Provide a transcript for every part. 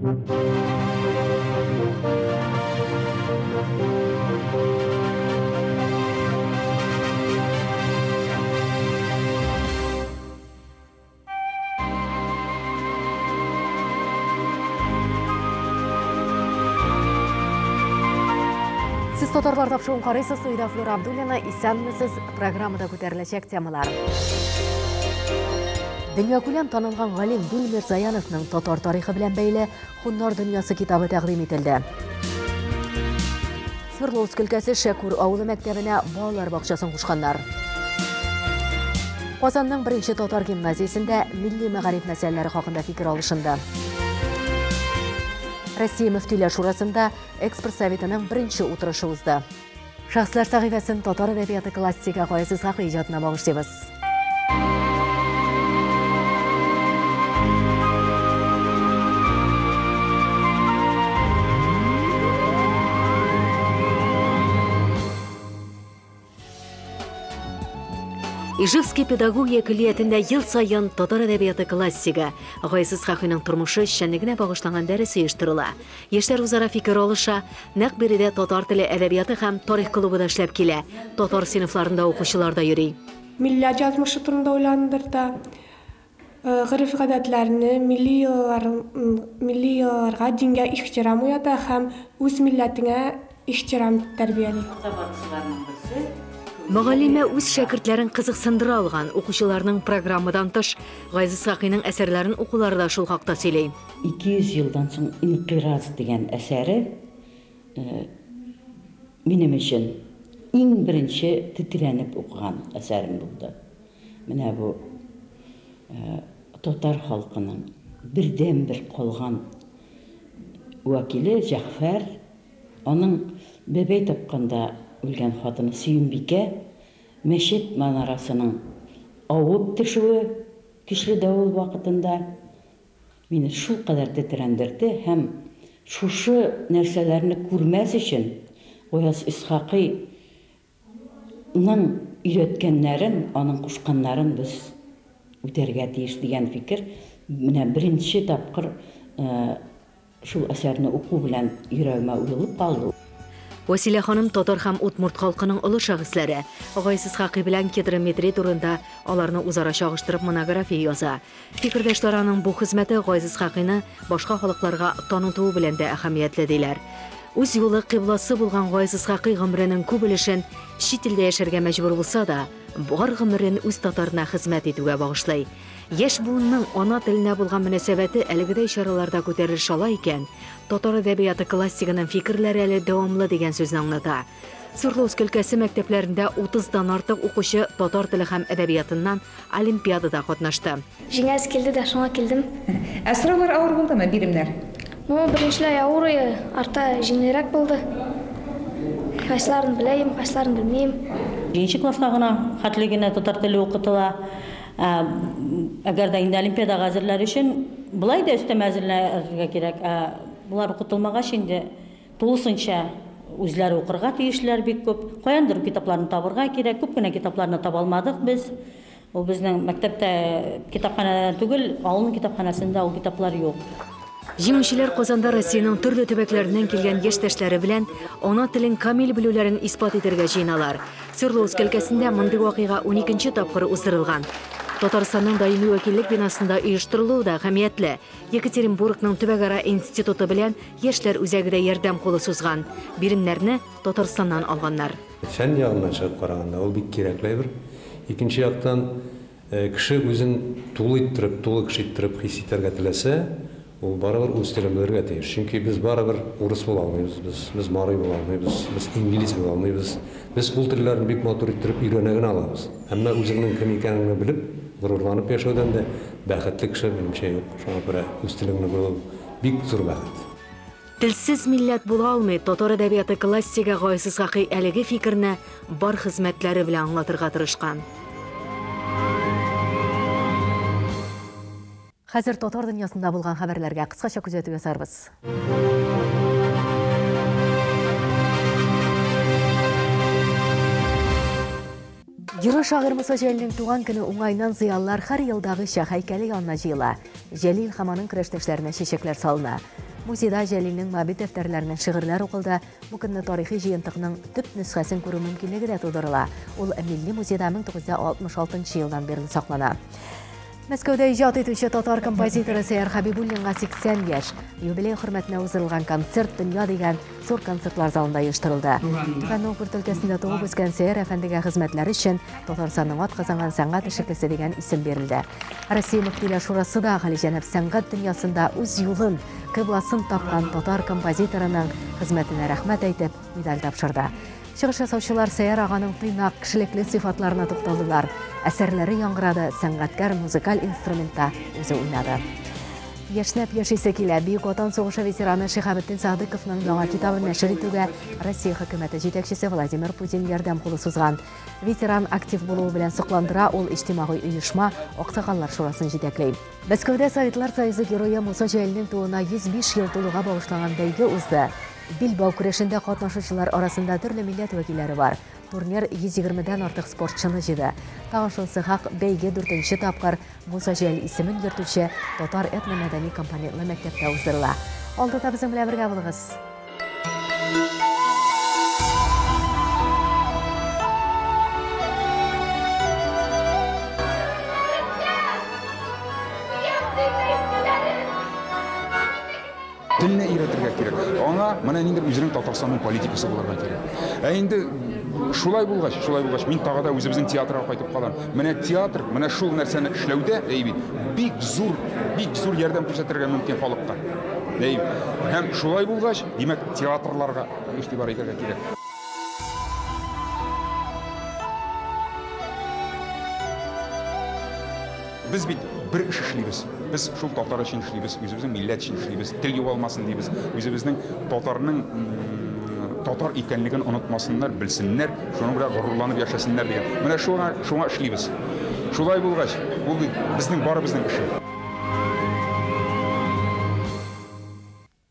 Сез татарлар тапшыруын карыйсыз, студиядә Флюра Абдуллина. Исәнмесез, программада күтәреләчәк темалар. Дөньякүләм танылган галим Вил Мирзаяновның татар тарихы белән бәйле Хуннар дөньясы китабы тәкъдим ителде. Свердловск өлкәсе Шәкүр авылы мәктәбенә балалар бакчасын кушканнар. Казанның беренче татар гимназиясендә милли мәгариф мәсьәләләре хакында фикер алышынды. Россия мөфтиләр шурасында эксперт советының беренче утырышы узды. Шәхесләр сәхифәсен татар әдәбияты классигы Гаяз Исхакый иҗатына багышлыйбыз. Ижевский педагогия көллиятендә ел саен татар әдәбияты классигы Гаяз Исхакыйның тормышы эшчәнлегенә багышланган дәрес оештырыла. Яшьләр үзара фикер алыша. Нәкъ биредә татар теле, әдәбияты һәм тарих клубы да эшләп килә. Татар сыйныфларында укучылар да йөри. Милләт язмышы турында уйландырды. Гореф-гадәтләрне, милли милли йолаларга, дингә ихтирам уята һәм үз милләтеңә ихтирам тәрбияли. Мөгаллимә үз шәкертләрен кызыксындыра алган. Укучыларның программадан тыш Гаяз Исхакыйның әсәрләрен укулары да шул хакта сөйли. 200 елдан соң Инкыйраз дигән әсәре минем өчен иң беренче тетрәнеп укыган әсәрем булды. Менә бу татар халкының бердәнбер калган вәкиле Җәгъфәр, аның бәбәй тапканда үлгән хатыны Сөембикә, мәчет манарасының авып төшүе көчле давыл вакытында мине шулкадәр тетрәндерде һәм шушы нәрсәләрне күрмәс өчен Гаяз Исхакый ның өйрәткәннәрен, аның кушканнарын без үтәргә тиеш дигән фикер менә беренче тапкыр шул әсәрне уку белән йөрәгемә уелып калды. Вәсилә ханым татар һәм удмурт халкының олы шәхесләре Гаяз Исхакый белән Кедр Дмитрий турында аларны үзара чагыштырып монография яза. Фикердәшләр аның бу хезмәте Гаяз Исхакыйны башка халыкларга танытуы белән дә әһәмиятле диләр. Үз юлы кыйбласы булган Гаяз Исхакый гомеренең күп өлешен чит илдә яшәргә мәҗбүр булса да, бар гомерен үз татарына хезмәт итүгә багышлый. Яшь буынның ана теленә булган мөнәсәбәте әлегедәй чараларда күтәрелеш ала икән, татар әдәбияты классигының фикерләре әле дәвамлы дигән сүзне аңлата. Свердловск өлкәсе мәктәпләрендә 30-дан артык укучы татар теле һәм әдәбиятыннан олимпиадада катнашты. Җиңәс килде дә, шуңа килдем. Ә сораулар авыр булдымы, биремнәр? Ну, беренчеләй авыр, арта җиңелрәк булды. Кайсыларын беләм, кайсыларын белмим. Беренче класска гына хәтле генә татар теле укытыла. Әгәр дә инде олимпиадага әзерләр өчен болай да өстәмә әзерләргә кирәк. Ә болар укытылмагач инде тулысынча үзләре укырга тиешләр бик күп. Каяндыр китапларны табырга кирәк. Күп кенә китапларны таба алмадык без. Ул безнең мәктәптә китапханәдә түгел, авылның китапханәсендә ул китаплар юк. Җиңүчеләр Казанда Россиянең төрле төбәкләреннән килгән яшьтәшләре белән ана телен камил белүләрен исбат итәргә җыеналар. Свердловск өлкәсендә мондый вакыйга 12нче тапкыр уздырылган. Татарстанның даими вәкиллек бинасында оештырылуы да әһәмиятле. Екатеринбургның төбәкара институты белән яшьләр үзәге дә ярдәм кулы сузган. Биремнәрне Татарстаннан алганнар. Фән ягыннан чыгып караганда ул бик кирәкле әйбер. Икенче яктан, кеше үзен тулы иттереп, тулы кеше иттереп хис итәргә теләсә, ул барыбер үз телен белергә тиеш. Чөнки без барыбер урыс була алмыйбыз, без, без марый була алмыйбыз, без инглиз була алмыйбыз. Без ул телләрне бик матур иттереп өйрәнә генә алабыз. Әмма үзеңнең кем икәнеңне белеп, горурланып яшәүдән дә бәхетле кеше, минемчә, юк. Шуңа күрә үз телеңне белү бик зур бәхет. Телсез милләт була алмый, татар әдәбияты классигы Гаяз Исхакый әлеге фикерне бар хезмәтләре белән аңлатырга тырышкан. Хәзер татар дөньясында булган хәбәрләргә кыскача күзәтү ясарбыз. Герой шагыйрь Муса Җәлилнең туган көне уңаеннан зыялылар һәр елдагыча һәйкәле янына җыела. Җәлил һәм аның көрәштәшләренә чәчәкләр салына. Музейда Җәлилнең Моабит дәфтәрләреннән шигырьләр укылды. Бу көнне тарихи җыентыкның төп нөсхәсен күрү мөмкинлеге дә тудырыла. Ул Милли музейда 1966 елдан бирле саклана. Мәскәүдә иҗат итүче татар композиторы Сәяр Хәбибуллинга 80 яшь. Юбилей хөрмәтенә уздырылган концерт Дөнья дигән зур концертлар залында оештырылды. Түбән Новгород өлкәсендә туып үскән Сәяр әфәндегә хезмәтләре өчен Татарстанның атказанган сәнгать эшлеклесе дигән исем бирелде. Россия Мөфтиләр шурасы да галиҗәнап сәнгать дөньясында үз юлын, кыйбласын тапкан татар композиторының хезмәтенә рәхмәт әйтеп, медаль тапшырды. Чыгыш ясаучылар Сәяр аганың тыйнак, кешелекле сыйфатларына тукталдылар. Әсәрләре яңгырады, сәнгатькәр музыкаль инструментта үзе уйнады. Яшьнәп яшисе килә. Бөек Ватан сугышы ветераны Шиһабетдин Садыковның яңа китабын нәшер итүгә Россия хөкүмәте җитәкчесе Владимир Путин ярдәм кулы сузган. Ветеран актив булуы белән сокландыра, ул иҗтимагый оешма Аксакаллар шурасын җитәкли. Мәскәүдә Советлар Союзы герое Муса Җәлилнең тууына 105 ел тулуга багышланган бәйге узды. Билбау көрәшендә катнашучылар арасында төрле милләт вәкилләре бар. Турнир 120дән артык спортчыны җыйды. Тагын шунысы хак, бәйге дүртенче тапкыр Муса Җәлил исемен йөртүче татар этномәдәни компонентлы мәктәптә уздырыла. Алда да безнең белән бергә булыгыз. Телне өйрәтергә кирәк. Аңа менә ниндидер үзенең Татарстанның политикасы булырга кирәк. Ә инде шулай булгач, шулай булгач, мин тагы да үзебезнең театрга кайтып калам. Менә театр, менә шул нәрсәне эшләүдә, әй бит, бик зур, бик зур ярдәм күрсәтергә мөмкин халыкка. Әй, һәм шулай булгач, димәк, театрларга игътибар итәргә кирәк. Без бит бер эш эшлибез. Без шул татар өчен эшлибез, үзебезнең милләт өчен эшлибез, тел югалмасын дибез, үзебезнең татарның татар икәнлеген онытмасыннар, белсеннәр, шуның белән горурланып яшәсеннәр дигән. Менә шуңа, шуңа эшлибез. Шулай булгач, ул бит безнең барыбызның эше.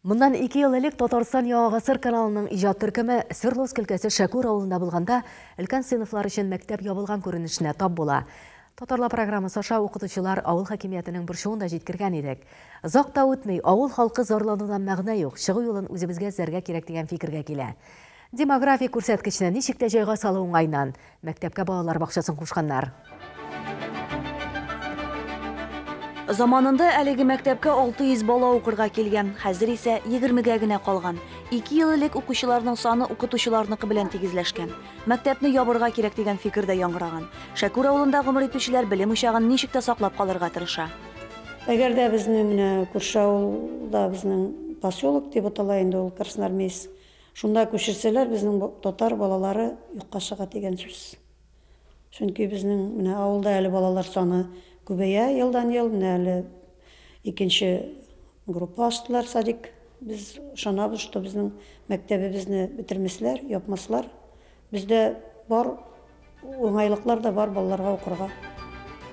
Моннан 2 ел элек Татарстан Яңа гасыр каналының иҗат төркеме Свердловск өлкәсе Шәкүр авылында булганда өлкән сыйныфлар өчен мәктәп ябылган күренешенә тап була. Татарлар программасы аша укытучылар авыл хакимиятенең борчуын да җиткергән идек. Озак та үтми, авыл халкы зарланудан мәгънә юк, чыгу юлын үзебезгә эзләргә кирәк дигән фикергә килә. Демографик күрсәткечне ничек тә җайга салу уңаеннан мәктәпкә балалар бакчасын кушканнар. Заманында әлеге мәктәпкә 600 бала укырга килгән, хәзер исә 20гә генә калган. 2 ел элек укучыларның саны укытучыларныкы белән тигезләшкән. Мәктәпне ябырга кирәк дигән фикер дә яңгыраган. Шәкүр авылында гомер итүчеләр белем учагын ничек тә саклап калырга тырыша. Әгәр дә безнең менә күрше авылда безнең поселок дип атала инде ул Красноармейск. Шунда күчерсәләр безнең татар балалары юкка чыга дигән сүз. Чөнки безнең менә авылда әле балалар саны күбәя елдан ел, менә әле икенче группа ачтылар садик. Без ышанабыз, что безнең мәктәбебезне бетермәсләр, япмаслар. Бездә бар уңайлыклар да бар балаларга укырга.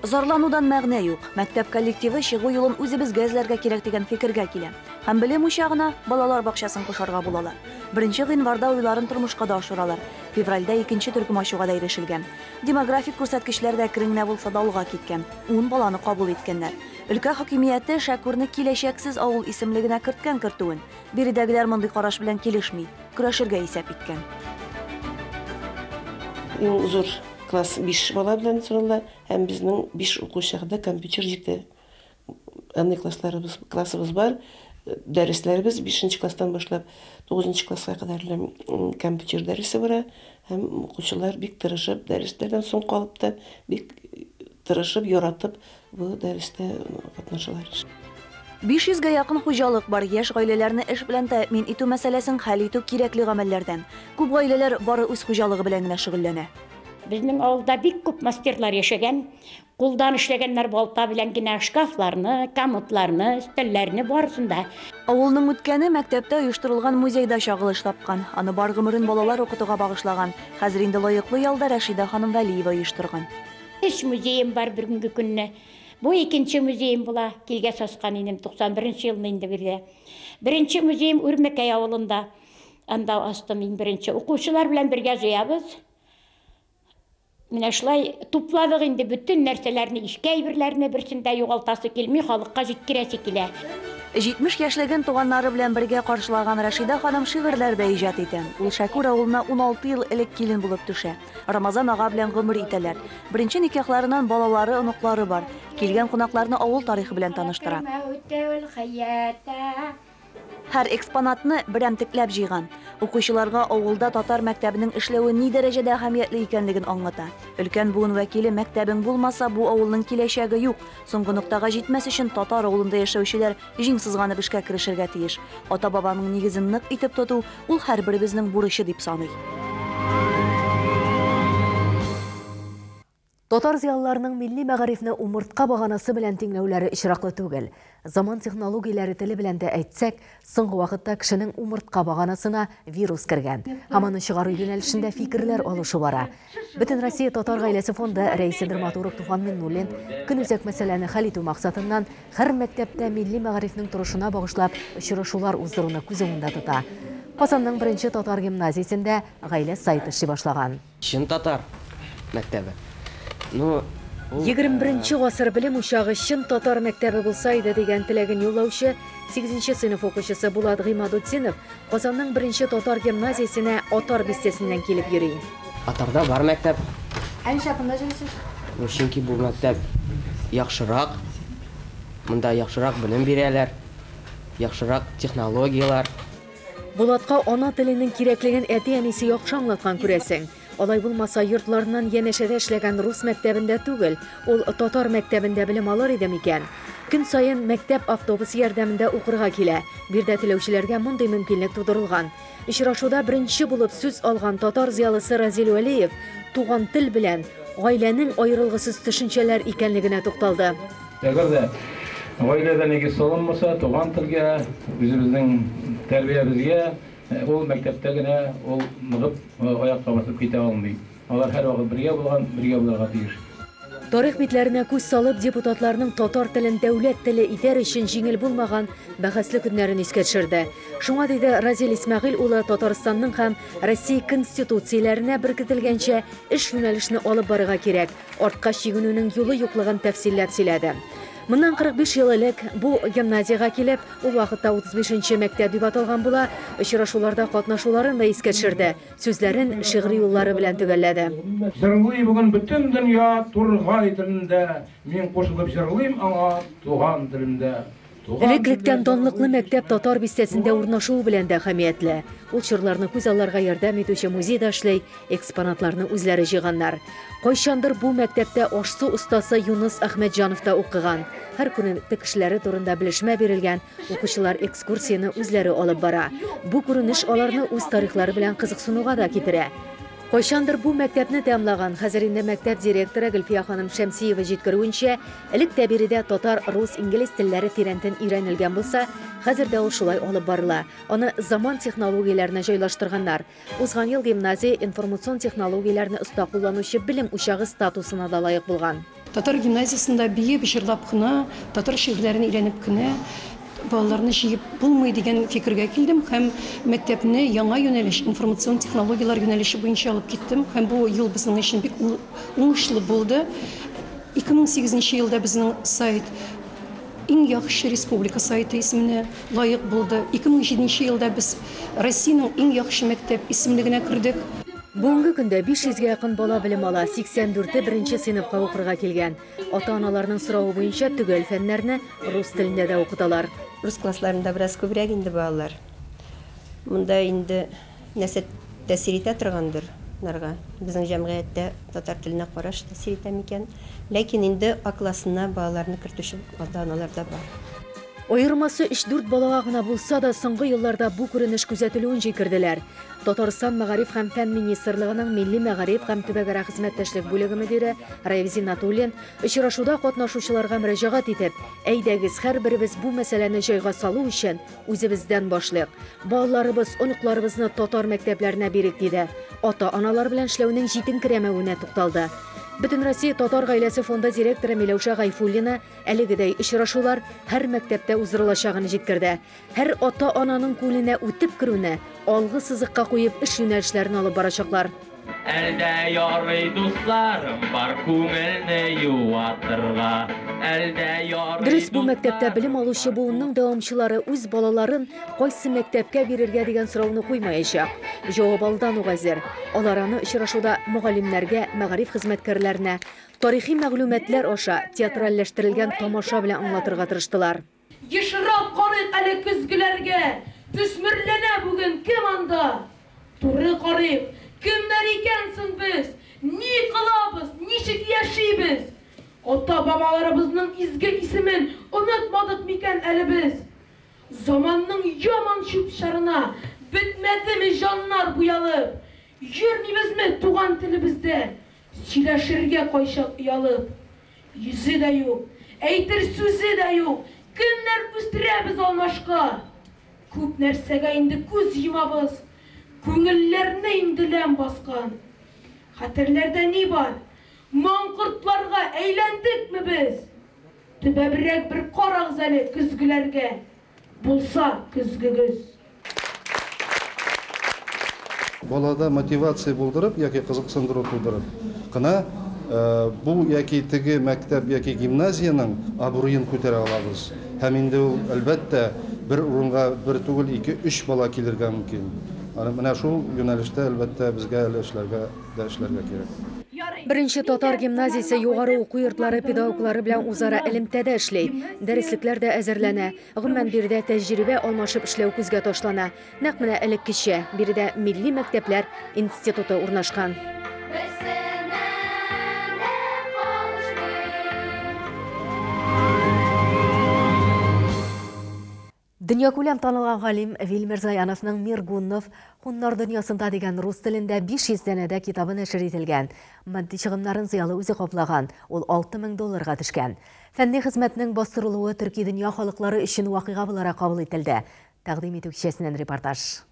Зарланудан мәгънә юк. Мәктәп коллективы чыгу юлын үзебезгә эзләргә кирәк дигән фикергә килә. Һәм белем учагына балалар бакчасын кушарга булалар. 1 гыйнварда уйларын тормышка да ашыралар. Февральдә икенче төркем ачуга да ирешелгән. Демографик күрсәткечләр дә әкрен генә булса да алга киткән. 10 баланы кабул иткәннәр. Өлкә хакимияте Шәкүрне киләчәксез авыл исемлегенә керткән кертүен. Биредәгеләр мондый караш белән килешми, көрәшергә исәп иткән. Иң зур класс 5 бала белән сорала, һәм безнең 5 укучыда компьютер җитә. Андый классларыбыз, классыбыз бар. Дәресләребез 5 класстан башлап 9 класска кадәр компьютер дәресе бара, һәм укучылар бик тырышып, дәресләрдән соң калып та бик тырышып, яратып бу дәрестә катнашалар. 500гә якын хуҗалык бар. Яшь гаиләләрне эш белән тәэмин итү мәсьәләсен хәл итү кирәкле гамәлләрдән. Күп гаиләләр бары үз хуҗалыгы белән генә шөгыльләнә. Безнең авылда бик күп мастерлар яшәгән. Кулдан эшләгәннәр балта белән генә шкафларны, комодларны, өстәлләрне барысын да. Авылның үткәне мәктәптә оештырылган музейда чагылыш тапкан. Аны бар гомерен балалар укытуга багышлаган. Хәзер инде лаеклы ялда Рәшидә ханым Вәлиева оештырган. Өч музеем бар бүгенге көнне. Бу икенче музеем була. Килгәс ачкан инем 91 елны инде биредә. Беренче музеем Үрмәкәй авылында. Анда ачтым иң беренче. Укучылар белән бергә җыябыз. Менә шулай тупладык инде бөтен нәрсәләрне, иске әйберләрне, берсен дә югалтасы килми, халыкка җиткерәсе килә. 70 яшьлеген туганнары белән бергә каршылаган Рәшидә ханым шигырьләр дә иҗат итә. Ул Шәкүр авылына 16 ел элек килен булып төшә. Рамазан ага белән гомер итәләр. Беренче никахларыннан балалары, оныклары бар. Килгән кунакларны авыл тарихы белән таныштыра. Һәр экспонатны берәмтекләп җыйган. Укучыларга авылда татар мәктәбенең эшләве ни дәрәҗәдә әһәмиятле икәнлеген аңлата. Өлкән буын вәкиле мәктәбең булмаса, бу авылның киләчәге юк. Соңгы ноктага җитмәс өчен татар авылында яшәүчеләр җиң сызганып эшкә керешергә тиеш. Ата-бабаның нигезен нык итеп тоту ул һәрберебезнең бурычы дип саный. Татар зыялыларының милли мәгарифне умыртка баганасы белән тиңләүләре очраклы түгел. Заман технологияләре теле белән дә әйтсәк, соңгы вакытта кешенең умыртка баганасына вирус кергән. Һәм аны чыгару юнәлешендә фикерләр алышу бара. Бөтен Россия татар гаиләсе фонды рәисе драматург Туфан Миннуллин көнүзәк мәсьәләне хәл итү максатыннан һәр мәктәптә милли мәгарифнең торышына багышлап очрашулар уздыруны күз уңында тота. Казанның беренче татар гимназиясендә гаилә сайты эшли башлаган. Чын татар мәктәбе. Ну, 21 гасыр белем учагы чын татар мәктәбе булса иде дигән теләген юллаучы 8 сыйныф укучысы Булат Гыймадутдинов Казанның беренче татар гимназиясенә Атар бистәсеннән килеп йөри. Атарда бар мәктәп. Ә ничә монда йөрисез? Ну, чөнки бу мәктәп яхшырак. Монда яхшырак белем бирәләр, яхшырак технологияләр. Булатка ана теленең кирәклеген әти-әнисе яхшы аңлаткан күрәсең. Алай булмаса, йортларыннан янәшәдә эшләгән рус мәктәбендә түгел, ул татар мәктәбендә белем алыр иде микән? Көн саен мәктәп автобусы ярдәмендә укырга килә. Биредә теләүчеләргә мондый мөмкинлек тудырылган. Очрашуда беренче булып сүз алган татар зыялысы Разил Вәлиев туган тел белән гаиләнең аерылгысыз төшенчәләр икәнлегенә тукталды. Әгәр дә гаиләдә нигез салынмаса, туган телгә, үзебезнең тәрбиябезгә, ул мәктәптә генә ул ныгып аякка басып китә алмый. Алар һәрвакыт бергә булган, бергә булырга тиеш. Тарих битләренә күз салып, депутатларның татар телен дәүләт теле итәр өчен җиңел булмаган бәхәсле көннәрен искә төшерде. Шуңа диде Разил Исмәгыйль улы Татарстанның һәм Россия конституцияләренә беркетелгәнчә эш юнәлешне алып барырга кирәк. Артка чигенүнең юлы юклыгын тәфсилләп сөйләде. Моннан 45 ел элек бу гимназиягә килеп, ул вакытта 35нче мәктәп дип аталган була, очрашуларда катнашуларын да искә төшерде. Сүзләрен шигъри юллары белән төгәлләде. Җырлый бүген бөтен дөнья тургай телендә, мин кушылып җырлыйм аңа туган телемдә. Элек-электән данлыклы мәктәп татар бистәсендә урнашуы белән дә әһәмиятле. Ул чорларны күз алларга ярдәм итүче музейда эшли, экспонатларны үзләре җыйганнар. Кайчандыр бу мәктәптә аш-су остасы Юныс Әхмәтҗанов та укыган. Һәр күренекле кешеләре турында белешмә бирелгән, укучылар экскурсияне үзләре алып бара. Бу күренеш аларны үз тарихлары белән кызыксынуга да китерә. Кайчандыр бу мәктәпне тәмамлаган, хәзер инде мәктәп директоры Гөлфия ханым Шәмсиева җиткерүенчә, элек тә биредә татар, рус, инглиз телләре тирәнтен өйрәнелгән булса, хәзер дә ул шулай алып барыла. Аны заман технологияләренә җайлаштырганнар. Узган ел гимназия информацион технологияләрне оста кулланучы белем учагы статусына да лаек булган. Татар гимназиясендә биеп, җырлап кына, татар шигырьләрен өйрәнеп кенә балаларны җыеп булмый дигән фикергә килдем һәм мәктәпне яңа юнәлеш, информацион технологияләр юнәлеше буенча алып киттем. Һәм бу ел безнең өчен бик уңышлы булды. 2008 елда безнең сайт иң яхшы республика сайты исеменә лаек булды. 2007 елда без Россиянең иң яхшы мәктәп исемлегенә кердек. Бүгенге көндә 500гә якын бала белем ала, 84-е беренче сыйныфка укырга килгән. Ата-аналарның соравы буенча төгәл фәннәрне рус телендә дә укыталар. Рус классларында бераз күбрәк инде балалар. Монда инде нәрсә тәэсир итә торгандыр нарга. Безнең җәмгыятьтә татар теленә караш тәэсир итә микән? Ләкин инде А классына балаларны кертүче ата-аналар да бар. Аермасы 3-4 балага гына булса да, соңгы елларда бу күренеш күзәтелүен җиткерделәр. Татарстан Мәгариф һәм фән министрлыгының Милли мәгариф һәм төбәкара хезмәттәшлек бүлеге мөдире Раил Зиннатуллин очрашуда катнашучыларга мөрәҗәгать итеп, әйдәгез, һәрберебез бу мәсьәләне җайга салу өчен үзебездән башлыйк. Балаларыбыз, оныкларыбызны татар мәктәпләренә бирик, диде. Ата-аналар белән эшләүнең җитенкерәмәвенә тукталды. Бөтен Россия татар гаиләсе фонды директоры Миләүшә Гайфуллина әлегедәй очрашулар һәр мәктәптә уздырылачагын җиткерде. Һәр ата-ананың күңеленә үтеп керүне алгы сызыкка куеп эш юнәлешләрен алып барачаклар. Әлдә ярый дусларым бар күңелне юатырга. Әлдә ярый Дөрес, бу мәктәптә белем алучы буынның дәвамчылары үз балаларын кайсы мәктәпкә бирергә дигән сорауны куймаячак. Җавап алдан ук әзер. Алар аны очрашуда мөгаллимнәргә, мәгариф хезмәткәрләренә тарихи мәгълүматлар аша театральләштерелгән тамаша белән аңлатырга тырыштылар. Ешрак карыйк әле көзгеләргә, Төсмерләнә бүген кем анда? Туры карыйк, кемнәр икән соң без? Ни кылабыз, ничек яшибез? Ата-бабаларыбызның изге исемен онытмадык микән әле без? Заманның яман чүп-чарына бетмәдеме җаннар буялып? Йөрмибезме туган телебездә сөйләшергә кайчак оялып? Йөзе дә юк, әйтер сүзе дә юк, кемнәр үстерәбез алмашка? Күп нәрсәгә инде күз йомабыз, күңелләрне инде ләм баскан. Хәтерләрдә ни бар? Маңкортларга әйләндекме без? Төбәбрәк бер карагыз әле көзгеләргә, булса көзгегез. Балада мотивация булдырып яки кызыксындыру тудырып кына бу яки теге мәктәп яки гимназиянең абруен күтәрә алабыз. Һәм инде ул, әлбәттә, бер урынга бер түгел, ике, өч бала килергә мөмкин. Менә шул юнәлештә, әлбәттә, безгә әле эшләргә дә эшләргә кирәк. Беренче татар гимназиясе югары уку йортлары педагоглары белән үзара элемтәдә эшли. Дәреслекләр дә әзерләнә. Гомумән, биредә тәҗрибә алмашып эшләү күзгә ташлана. Нәкъ менә элеккечә, биредә милли мәктәпләр институты урнашкан. Дөньякүләм танылган галим Вил Мирзаяновның Мир гуннов Һуннар дөньясында дигән рус телендә 500 данәдә китабы нәшер ителгән. Матди чыгымнарын зыялы үзе каплаган, ул 6000 долларга төшкән. Фәнни хезмәтнең бастырылуы төрки дөнья халыклары өчен вакыйга буларак кабул ителде. Тәкъдим итү кичәсеннән репортаж.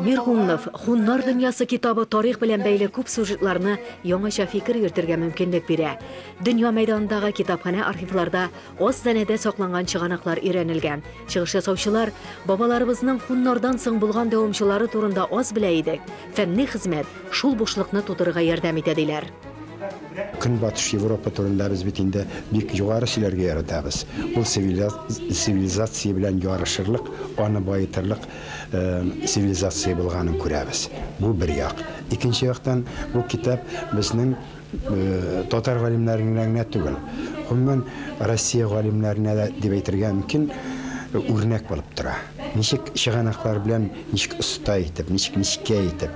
Мир гуннов Һуннар дөньясы китабы тарих белән бәйле күп сюжетларны яңача фикер йөртергә мөмкинлек бирә. Дөнья мәйданындагы китапханә архивларда аз данәдә сакланган чыганаклар өйрәнелгән. Чыгыш ясаучылар бабаларыбызның һуннардан соң булган дәвамчылары турында аз белә идек. Фәнни хезмәт шул бушлыкны тутырырга ярдәм итә диләр. Көнбатыш Европа турында без бит инде бик югары сөйләргә яратабыз. Ул цивилизация белән ярышырлык, аны баетырлык цивилизация булганын күрәбез. Бу бер як. Икенче яктан, бу китап безнең татар галимнәренә генә түгел, гомумән Россия галимнәренә дә дип әйтергә мөмкин, үрнәк булып тора. Ничек чыганаклар белән, ничек оста итеп, ничек нечкә итеп,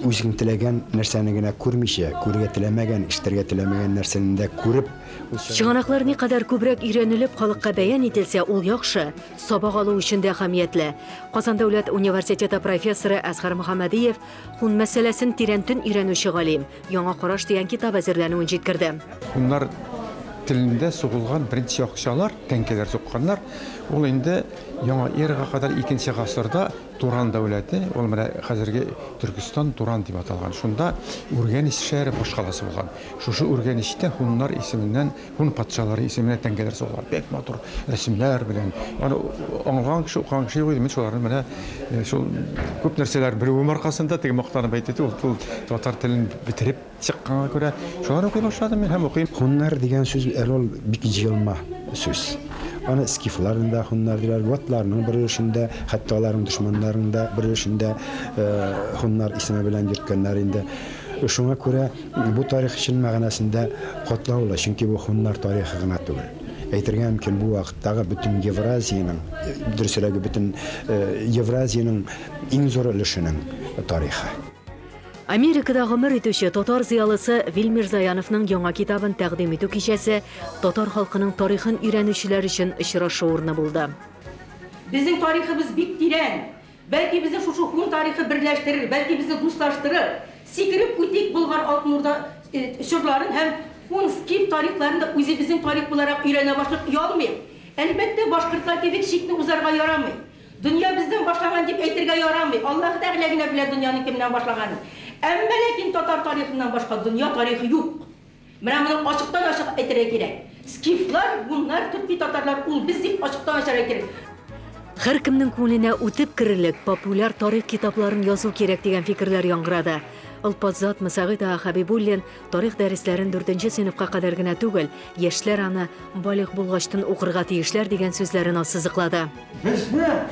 үзең теләгән нәрсәне генә күрмичә, күрергә теләмәгән, ишетергә теләмәгән нәрсәне дә күреп. Чыганаклар никадәр күбрәк өйрәнелеп, халыкка бәян ителсә, ул яхшы, сабак алу өчен дә әһәмиятле. Казан дәүләт университеты профессоры Әзһар Мөхәммәдиев һун мәсьәләсен тирәнтен өйрәнүче галим, Яңа караш дигән китап әзерләнүен җиткерде. Һуннар телендә сугылган беренче акчалар, тәңкәләр сукканнар, ул инде яңа эрага кадәр икенче гасырда Туран дәүләте, ул менә хәзерге Төркестан Туран дип аталган. Шунда Үргәнич шәһәре башкаласы булган. Шушы Үргәнечтә һуннар исеменнән, һун патшалары исеменә тәңкәләр сугылган. Бик матур рәсемнәр белән. Аны аңлаган кеше, укыган кеше юк иде. Мин шуларны менә шул күп нәрсәләр белүем аркасында теге мактанып әйтте, ул татар телен бетереп Чыкканга күрә, шулар укый башладым мин һәм укыйм. Һуннар дигән сүз әле ул бик җыелма сүз. Аны скифларны да һуннар диләр, готларның бер өлешен дә, хәтта аларның дошманнарының да бер өлешен дә һуннар исеме белән йөрткәннәр инде. Шуңа күрә бу тарих чын мәгънәсендә катлаулы, чөнки бу һуннар тарихы гына түгел. Әйтергә мөмкин, бу вакыттагы бөтен Евразиянең, дөресрәге, бөтен Евразиянең иң зур өлешенең тарихы. Америкада гомер итүче татар зыялысы Вил Мирзаяновның яңа китабын тәкъдим итү кичәсе татар халкының тарихын өйрәнүчеләр өчен очрашу урыны булды. Безнең тарихыбыз бик тирән. Бәлки безне шушы һун тарихы берләштерер, бәлки безне дуслаштырыр. Сикереп үтик Болгар Алтын Урда чорларын һәм һун, скиф тарихларын да үзебезнең тарих буларак өйрәнә башлыйк, оялмыйк. Әлбәттә, башкортлар кебек чикне узарга ярамый. Дөнья бездән башланган дип әйтергә ярамый, Аллаһы Тәгалә генә белә дөньяның кемнән башлаганын. Әмма ләкин татар тарихыннан башка дөнья тарихы юк. Менә моны ачыктан-ачык әйтергә кирәк. Скифлар, гуннар, төрки татарлар ул без дип ачыктан-ачык әйтергә кирәк. Һәркемнең күңеленә үтеп керерлек популяр тарих китапларын язу кирәк дигән фикерләр яңгырады. Олпат зат Мөсәгыйть ага Хәбибуллин тарих дәресләрен дүртенче сыйныфка кадәр генә түгел, яшьләр аны балигъ булгачтын укырга тиешләр дигән сүзләрен ассызыклады. Безне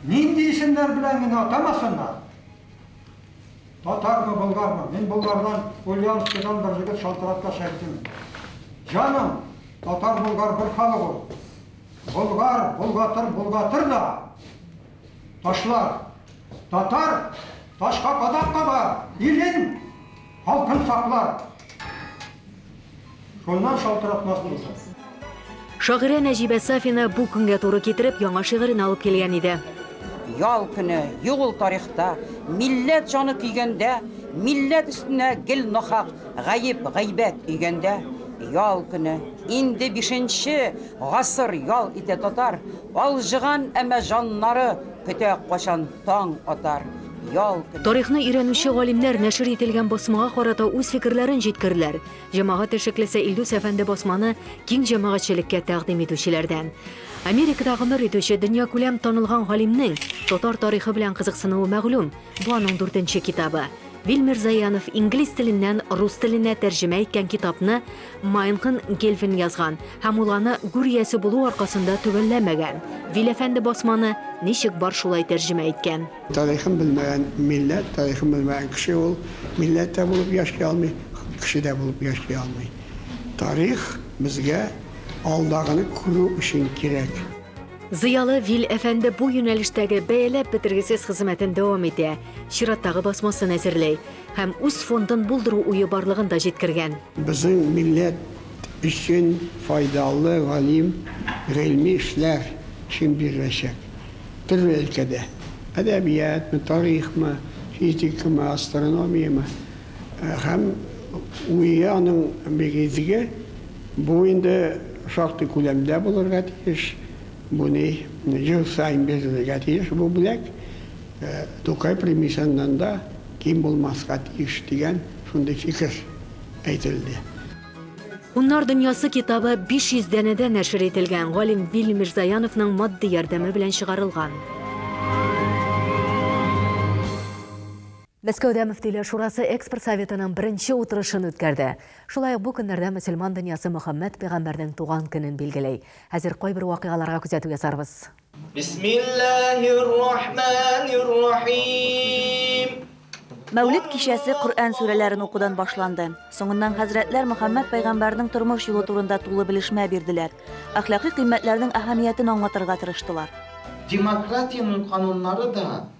нинди исемнәр белән генә атамасыннар, татармы, болгармы, мин Болгардан, Ульяновскидан бер егет шалтыраткач әйттем, Җаным, татар-болгар бер халык ул. Болгар, болгатыр, болгатыр да, ташлар. Татар ташка кадак кагар, илен, халкын саклар. Шуннан шалтыратмас булды. Шагыйрә Нәҗибә Сафина бу көнгә туры китереп яңа шигырен алып килгән иде. Ял көне юк ул тарихта, милләт җаны көйгәндә, милләт өстенә гел нахак гаеп, гайбәт өйгәндә. Ял көне, инде бишенче гасыр ял итә татар, алҗыган, әмма җаннары көтә кайчан таң атар. Ял көне. Тарихны өйрәнүче галимнәр нәшер ителгән басмага карата үз фикерләрен җиткерделәр. Җәмәгать эшлеклесе Илдус әфәнде басманы киң җәмәгатьчелеккә тәкъдим итүчеләрдән. Америкада гомер итүче дөньякүләм танылган галимнең татар тарихы белән кызыксынуы мәгълүм. Бу аның дүртенче китабы. Вил Мирзаянов инглиз теленнән рус теленә тәрҗемә иткән китапны Майнхен Гельфин язган һәм ул аны гүр иясе булу аркасында төгәлләмәгән. Вил әфәнде басманы ничек бар шулай тәрҗемә иткән. Тарихын белмәгән милләт, тарихын белмәгән кеше ул милләт тә булып яши алмый, кеше дә булып яши алмый. Тарих безгә алдагыны күрү өчен кирәк. Зыялы Вил әфәнде бу юнәлештәге бәяләп бетергесез хезмәтен дәвам итә, чираттагы басмасын әзерли һәм үз фондын булдыру уе барлыгын да җиткергән. Безнең милләт өчен файдалы галим гыйльми эшләр өчен биреләчәк. Төрле өлкәдә, әдәбиятмы, тарихмы, физикамы, астрономиямы. Һәм уе аның бик изге. Бу инде шактый күләмдә булырга тиеш. Бу ни, ел саен бирелергә тиеш бу бүләк. Тукай премиясеннән дә ким булмаска тиеш дигән шундый фикер әйтелде. Һуннар дөньясы китабы 500 данәдә нәшер ителгән, галим Вил Мирзаяновның матди ярдәме белән чыгарылган. Мәскәүдә Мөфтиләр шурасы эксперт советының беренче утырышын үткәрде. Шулай ук бу көннәрдә мөселман дөньясы Мөхәммәд пәйгамбәрнең туган көнен билгели. Хәзер кайбер вакыйгаларга күзәтү ясарбыз. Бисмиллаһир-рахманир-рахим. Мәүлид кичәсе Коръән сүрәләрен укудан башланды. Соңыннан хәзрәтләр Мөхәммәд пәйгамбәрнең тормыш юлы турында тулы белешмә бирделәр. Әхлакый кыйммәтләрнең әһәмиятен аңлатырга тырыштылар. Демократиянең кануннары да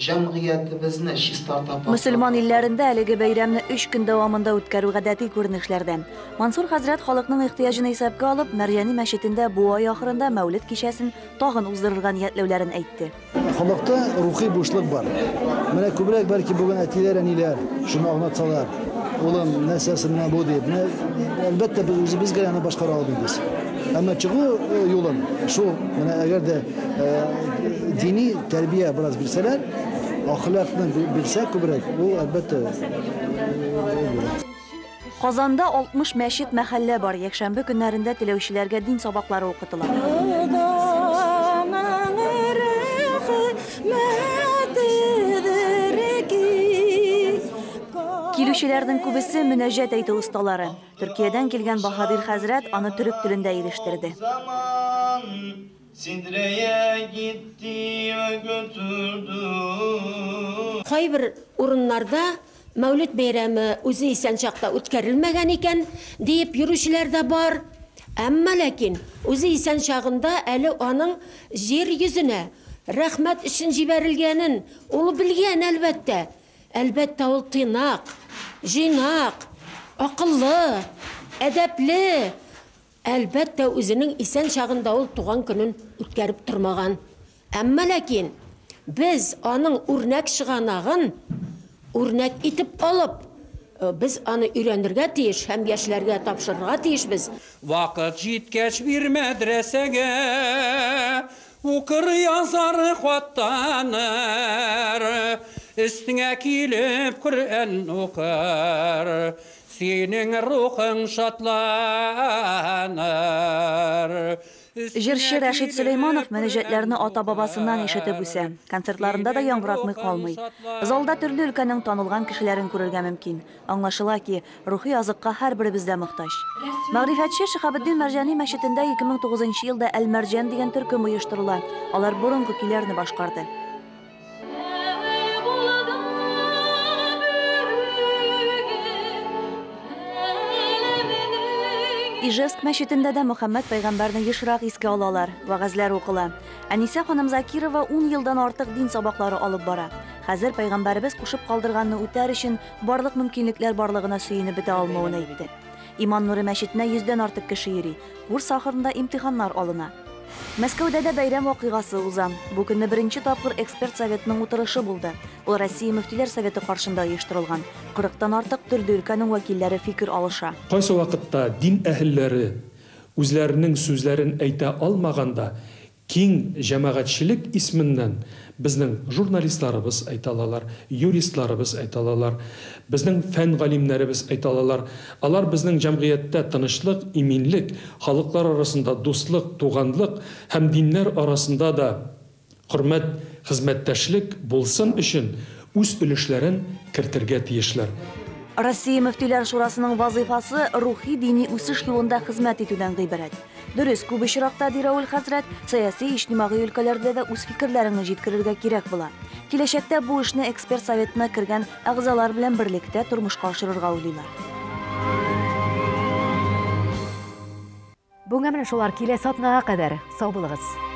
җәмгыятебезне чистарта башлады. Мөселман илләрендә әлеге бәйрәмне өч көн дәвамында үткәрү гадәти күренешләрдән. Мансур хәзрәт халыкның ихтыяҗын исәпкә алып, Мәрҗани мәчетендә бу ай ахырында Мәүлид кичәсен тагын уздырырга ниятләүләрен әйтте. Халыкта рухи бушлык бар. Менә күбрәк бәлки бүген әтиләр, әниләр шуны аңлатсалар, улым, нәрсәсе менә бу дип. Менә әлбәттә без үзебез генә аны башкара алмыйбыз. Әмма чыгу юлын шул, менә әгәр дә дини тәрбия бераз бирсәләр, әхлакны бирсә күбрәк, ул әлбәттә була. Казанда 60 мәчет мәхәллә бар. Якшәмбе көннәрендә теләүчеләргә дин сабаклары укытыла. Килүчеләрнең күбесе мөнәҗәт әйтү осталары. Төркиядән килгән Баһадир хәзрәт аны төрек телендә ирештерде. Кайбер урыннарда Мәүлид бәйрәме үзе исән чакта үткәрелмәгән икән диеп йөрүчеләр дә бар. Әмма ләкин үзе исән чагында әле аның җир йөзенә рәхмәт өчен җибәрелгәнен ул белгән әлбәттә. Әлбәттә ул тыйнак, җыйнак, акыллы, әдәпле. Әлбәттә үзенең исән чагында ул туган көнен үткәреп тормаган. Әмма ләкин без аның үрнәк чыганагын үрнәк итеп алып, без аны өйрәнергә тиеш һәм яшьләргә тапшырырга тиешбез. Вакыт җиткәч бир мәдрәсәгә, укыр язар хаттаныр, өстеңә килеп Коръән укыр, синең рухың шатланыр. Җырчы Рәшит Сөләйманов мөнәҗәтләрне ата-бабасыннан ишетеп үсә. Концертларында да яңгыратмый калмый. Залда төрле өлкәнең танылган кешеләрен күрергә мөмкин. Аңлашыла ки, рухи азыкка һәрберебез дә мохтаҗ. Мәгърифәтче Шиһабетдин Мәрҗани мәчетендә 2009 елда Әл-Мәрҗән дигән төркем оештырыла. Алар борынгы көйләрне башкарды. Ижевск мәчетендә дә Мөхәммәд пәйгамбәрне ешрак искә алалар, вәгазьләр укыла. Әнисә ханым Закирова ун елдан артык дин сабаклары алып бара. Хәзер пәйгамбәребез кушып калдырганны үтәр өчен барлык мөмкинлекләр барлыгына сөенеп бетә алмавын әйтте. Иман нуры мәчетенә йөздән артык кеше йөри. Курс ахырында имтиханнар алына. Мәскәүдә дә бәйрәм вакыйгасы уза. Бу көнне беренче тапкыр эксперт советының утырышы булды. Ул Россия мөфтиләр советы каршында оештырылган. Кырыктан артык төрле өлкәнең вәкилләре фикер алыша. Кайсы вакытта дин әһелләре үзләренең сүзләрен әйтә алмаганда, киң җәмәгатьчелек исменнән безнең журналистларыбыз әйтә алалар, юристларыбыз әйтә алалар, безнең фән галимнәребез әйтә алалар. Алар безнең җәмгыятьтә тынычлык, иминлек, халыклар арасында дуслык, туганлык һәм диннәр арасында да хөрмәт, хезмәттәшлек булсын өчен үз өлешләрен кертергә тиешләр. Россия Мөфтиләр шурасының вазыйфасы рухи-дини үсеш юлында хезмәт итүдән гыйбарәт. Дөрес, күп очракта, ди Равил хәзрәт, сәяси-иҗтимагый өлкәләрдә дә үз фикерләреңне җиткерергә кирәк була. Киләчәктә бу эшне эксперт советына кергән әгъзалар белән берлектә тормышка ашырырга уйлыйлар. Бүгенгә менә шулар, киләсе атнага кадәр сау булыгыз.